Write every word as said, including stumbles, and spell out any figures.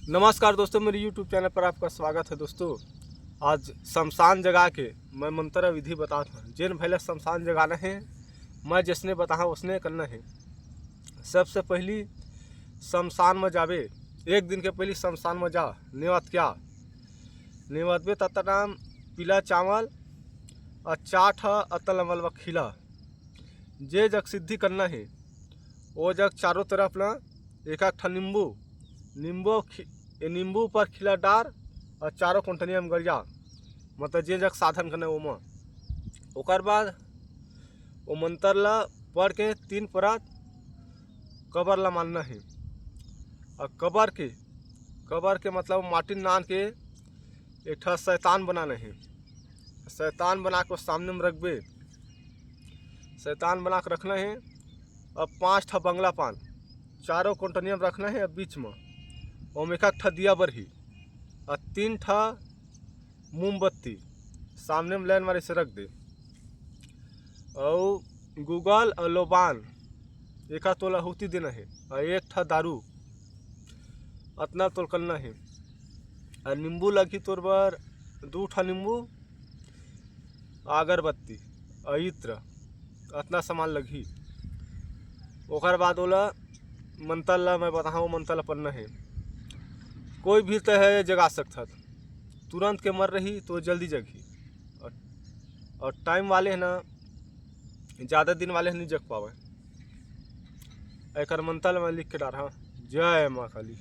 नमस्कार दोस्तों, मेरे YouTube चैनल पर आपका स्वागत है। दोस्तों, आज शमशान जगा के मैं मंत्र विधि बतात हूँ। जेन भैया शमशान जगाना है, मैं जैसने बताहा वैसने करना है। सबसे पहली शमशान में जाबे, एक दिन के पहली शमशान में जा, नेवत क्या नेवतबे ततना पीला चावल और चार ठा अतल अमल व खिला। जे जग सिद्धि करना है, वो जग चारों तरफ ना एक एक ठा नींबू, नींबू खि-, ए नींबू पर खिला डार और चारों कोंटनिया में गड़ जा, मतलब जे जग साधन करना है ओमा। ओकर बाद वो मंत्र ला पढ़ के तीन परत कबर ला मानना है। और कबर के, कबर के मतलब माटी नान के एक ठा शैतान बनाना है। शैतान बना के सामने में रखबे, शैतान बना के रखना है। अब पाँच ठा बंगला पान चारों कोंटनिया में रखना है। अब बीच में ओम एक एक ठा दिया बरही और तीन ठा मोमबत्ती सामने में लाइन मारे से रख दे। और गुगल और लोबान एका तोला आहुति देना है और एक ठा दारू अतना तोल करना है। और नींबू लगही तोर बर दू ठा नींबू, अगरबत्ती और इत्र, अतना सामान लगही। ओकर बाद ओला मंतर ला मैं बताहा, वो मंतर ला पढ़ना है। कोई भी तय है जगा सकथत, तुरंत के मर रही तो जल्दी जगही। और, और टाइम वाले है ना, ज़्यादा दिन वाले है नहीं जग पावे। एकर मंतर ला मैं लिख के डारहा। जय माँ काली।